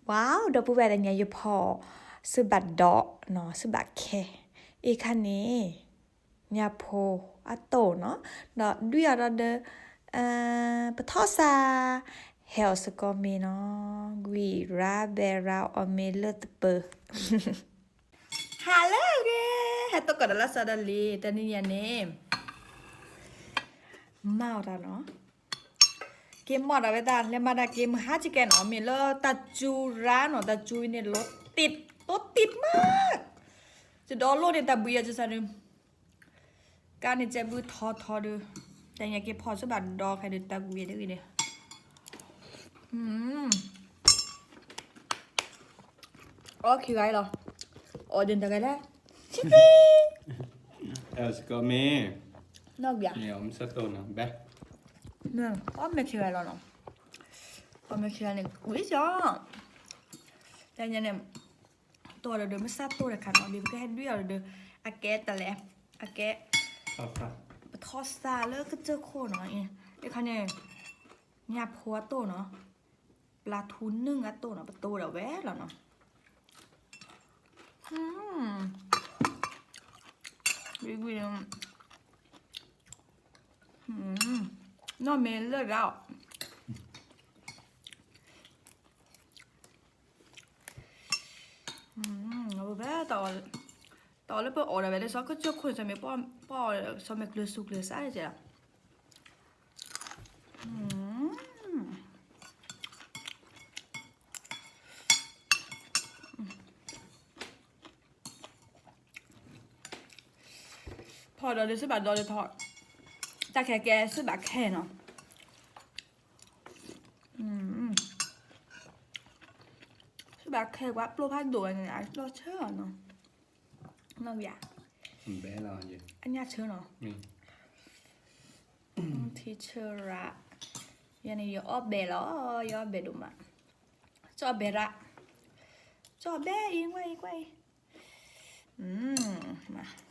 ဝါ ဒီပုၢ်ဝဲၢ်တနံၤညါ ယဖီၣ် သုဘၣ်ဒီးနီၤ သုဘၣ်ခဲ အ့ၣ်ခါန့ၣ် ညၣ်ဖိအတိၢ်နီၤ ဒီးဒွံၣ်အီၤဒီးဒီး ပထီၣ်စၢ် ဟဲအီၣ်စ့ၢ်ကီးမ့ၤနီၤ ကွံာ်ရၤဘဲရၤအီၣ်မ့ၤလၢသပၢၤ ဟါလၢအဂ့ၤ ဟဲသကိးဒီးလၢစးဒီးလံ တနံၤညါန့ၣ် မၤအီၣ်တၢ်နီၤ က့ၤမီၢ်ဒၣ်ဝဲတၢ် လဲၤမၤတၢ်က့ၤမုၢ်ဟါစကဲနီၤ မ့ၢ်လၢတၢ်စူၤရၤနီၤ တၢ်စူၤအံၤန့ၣ် လီၤတံၢ် လီၤတံၢ်မး ယဒီလိၣ်န့ၣ်တၢ်ဘှံးအီၤကစၢ်ဒုး ကါန့ၣ်ကဲဘုထီထီဒုး တနံၤညါက့ၤဖီၣ်ဆူဘၣ်ဒီခဲဒုး တၢ်ဘှံးအီၤတဂ့ၤန့ၣ် အီၣ်ခံဂၤလီၤ အီၣ်ဒ်တဂၤလဲၣ် ဆံသံ အဲၣ်စ့ၢ်ကီးမ့ၤ နီၢ်ဘျါ မ့ၢ်အီၣ်မ့ၤဆၢတိၢ်နီၤ ဘဲ အီၣ်မ့ၤခံဂၤလီၤနီၤ အီၣ်မ့ၤခံဂၤန့ၣ် ဝံၤစီၤ တနံၤညါန့ၣ် တိၢ်ဒီးဒုးမ့ၢ်စၢ်တိၢ်တခါနီၤ ဒ်ပကဟဲဒွံၣ်အီၤဒီး အကဲတလဲ အကဲ ပထီၣ်စၢ်လၢကစၢၢ်ခိၣ်နီၤ အ့ၣ်ခါန့ၣ် ညၣ်ဖိအတိၢ်နီၤ ပျၢထူနုၣ်အတိၢ်နီၤ ပတိၢ်ဒီးဝဲလီၤနီၤ ဝံၤဝံၤ နီၢ်မ့ၢ်လၢရၤအီၤ ဝဲ တၢ်အီၣ်လၢပအီၣ်ဒၣ်ဝဲလၢစီၤကစၢၢ်ခိၣ် စီၤမ့ၢ်ပီၢ် စီၤမ့ၢ်ကျၢၤဆူကျၢၤစၢ်ကဲ ဖီၣ်ဒီးဒုးသုဘၣ်ဒီးဒုးထီၣ် တၢ်ခဲကဲသုဘၣ်ခဲနီၤ သုဘၣ်ခဲကွၢ်ပျိၢ်ဖးဒိၣ်ဝဲန့ၣ် အပျိၢ်ဆၢနီၤ နီၢ်ဘျါ ဘဲလီၤ အညၣ်ဆၢနီၤ ထံဆၢရၣ် ယၤန့ၣ် ယအီၣ်ဘဲလီၤ ယအီၣ်ဘဲဒိၣ်မး ကၠီၣ်ဘဲရၣ် ကၠီၣ်ဘဲအံၤ ကွၢ်အံၤ ကွၢ်အံၤ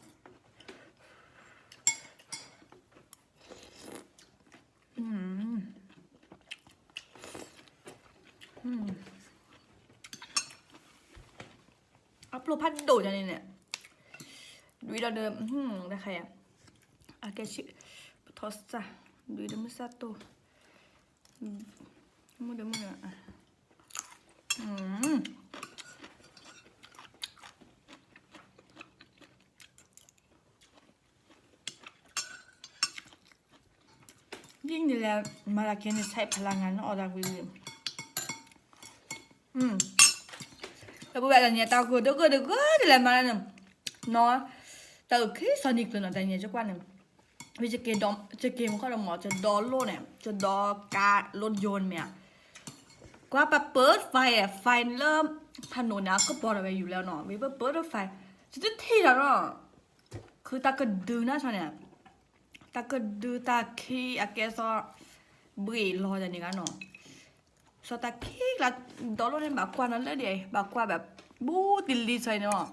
အပျိၢ်ဖးဒိၣ်ညါန့ၣ်န့ၣ် ဒွံၣ်ဒီးဒီး တခါယၤ အကဲဆံး ပထီၣ်စၢ် ဒွံၣ်ဒီးမုၢ်စၢ်တိၢ် မုၢ်ဒီးမုၢ် ဒ်န့ၣ်လဲၤမၤတၢ်ကဲန့ၣ် ဆဲးဖလါငါန့ၣ်အီၣ်တၢ်ဝံၤဝံၤ တပူၤဘၣ်တၢ်ညါ တၢ်ဂိၢ်တဂိၢ်တဂိၢ်တလဲၤမၤန့ၣ် နီၤ တၢ်အုၣ်ခံစီၤနံၤကျၢၤနီၤ တၢ်ညါ ယကွၢ်န့ၣ် ဝံၤယက့ၤမ့ၢ်ခီဒီးမ့ၢ် ယဒီလိၣ်န့ၣ် ယဒီကါလိၣ်ယိၤန့ၣ်မ့ၢ် ကွၢ်ပပၢၢ် fire fire လၢ ဖးနိးန့ၣ် အကပီၤဒီးဝဲယူၤလဲၣ်နီၤ ဝံၤပပၢၢ် fire ယတထံၣ်ဒီးနီၤ ခုတၢ်ကဒုနၤဆီန့ၣ် တၢ်ကဒုတၢ်ခံအကဲစီၤ ဘှံးလီၤတၢ်န့ၣ်ဂ့ၤနီၤ စီၤတၢ်ခံကျါ ဒီလိၣ်န့ၣ် ဘၣ်ကွၢ်နီၤလၢဒ်အံၤ ဘၣ်ကွၢ်ဘၣ် ဘူးတလံၤဆီန့ၣ်နီၤ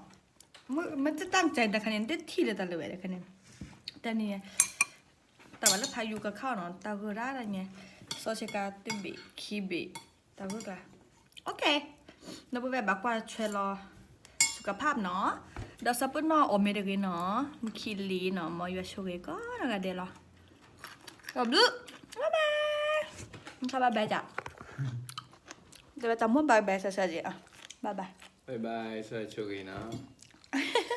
မ့ၢ်တတၢ်မၤတၢ်ခါန့ၣ် တထံၣ်လၢတၢ်လၢဝဲတခါန့ၣ် တၢ်န့ၣ် တၢ်ဘၣ်လၢဖးယူၤကခါနီၤ တၢ်ဂိၢ်ဒၣ်တၢ်ညါ စီၤဆ့ကၤတဘ့ၣ်ခံဘ့ၣ် တၢ်ဂိၢ်ကျါ OK ဒီပုၢ်ဝဲၢ်ဘၣ်ကွၢ်ဆွဲလီၤ สุขภาพနီၤ ဒီးစီၤပ့ၤနီၣ်အီၣ်မ့ၤတဂ့ၤနီၤ မုၢ်ခံလံၤနီၤ မ်ယွၤဆိၣ်ဂ့ၤကိးဂၤဒဲးလီၤ ဒီးဘျုး bye bye မ့ၢ်ခါ bye bye တၢ် တဝဲတၢ်မိၢ် bye bye စၢ်စၢ်က့ၤ bye bye bye bye စၢ်ဆိၣ်ဂ့ၤနီၤ